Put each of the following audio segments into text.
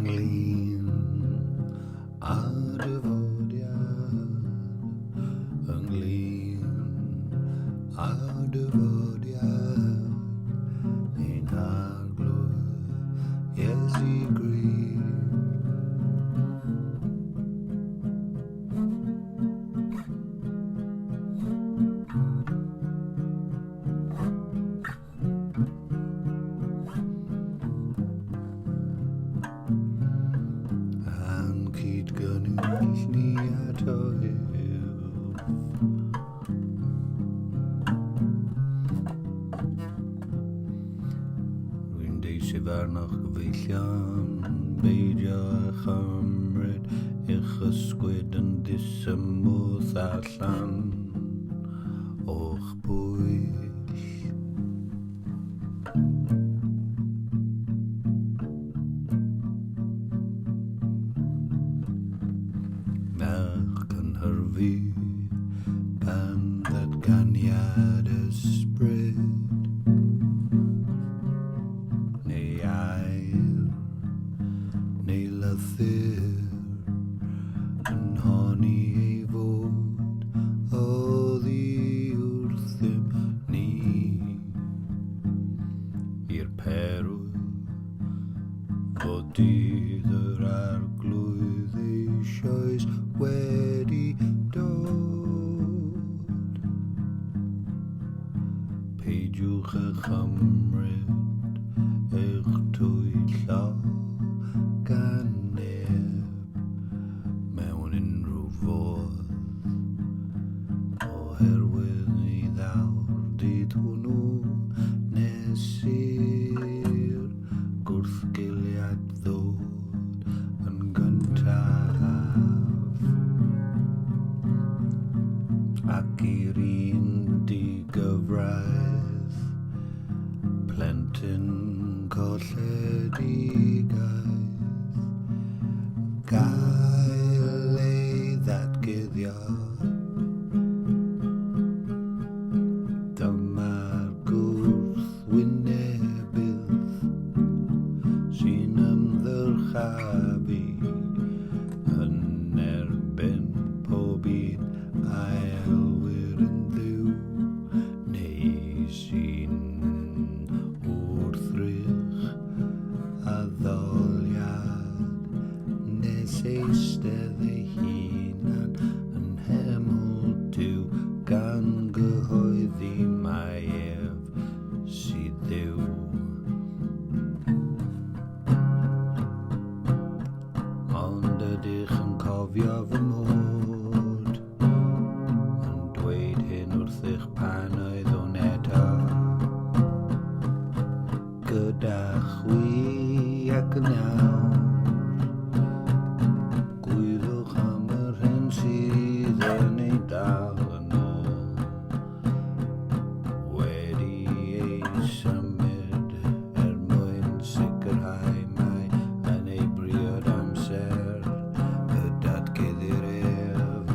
Ynglyn â dyfodiad, ynglyn â dyfodiad ein Harglwydd Iesu Grist. A'n cyd-gynnwys ni ato ef. Rwy'n deisyf arnoch gyfeillion, beidio â chymryd eich ysgwyd yn ddisymwth allan o'ch pwyll. Merch cynhyrfu gan ddatganiad ysbryd neu air neu lythyr yn honni ei fod oddi wrthym ni i'r perwyl fod dydd yr arglwydd eisoes wedi dod. Peidiwch â chymryd eich twyllo gan neb mewn unrhyw fodd, oherwydd ni ddaw'r dydd hwnnw nes i'r gwrthgiliad ddod yn gyntaf, ac i'r un digyfraith plentyn colledigaeth gael ei ddatguddio. Dyma'r gwrthwynebydd sy'n ymddyrchafu yn erbyn pob un a elwir yn Dduw neu sy'n wrthrych addoliad nes eistedd ei hunan yn nheml Duw gan gyhoeddi mai ef sydd Dduw. Ond ydych yn cofio fy mod yn dweud hyn wrthych pan oeddwn eto gyda chwi ac yn awr gwyddwch am yr hyn sydd yn ei dal yn ôl wedi ei symud er mwyn sicrhau mai yn ei briod amser y datguddir ef,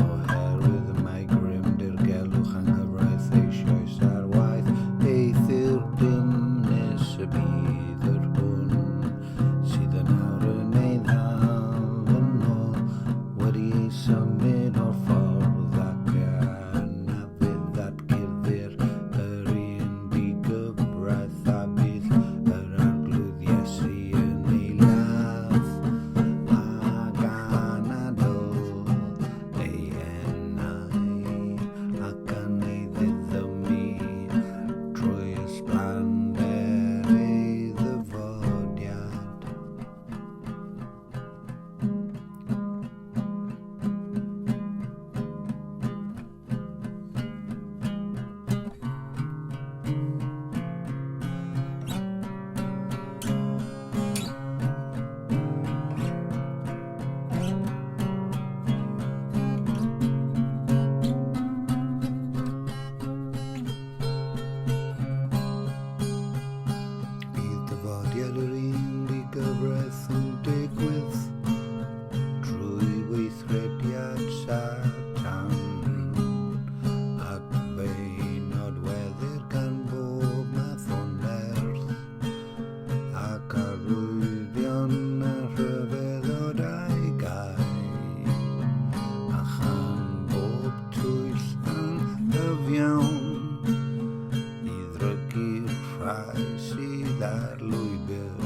oherwydd y mae grym dirgelwch anghyfraith eisoes ar waith, eithr dim nes y bydd yr hwn sydd rhai sydd ar lwybr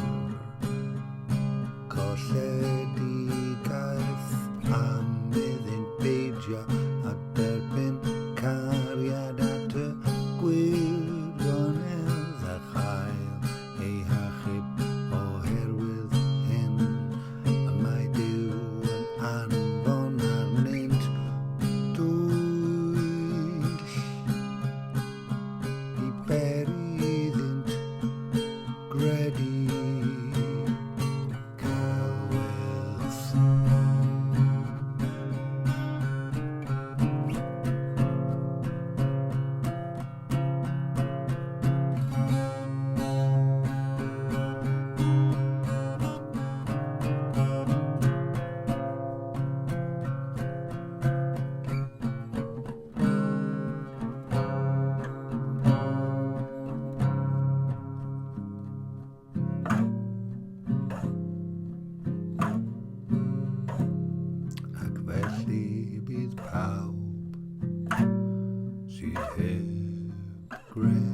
colledigaeth am iddynt beidio a derbyn cariad at y gwirionedd a chael eu hachub oherwydd hyn y mae Duw yn anfon arnynt dwyll i beri iddynt gredu celwydd. Ac felly bydd pawb sydd heb gredu.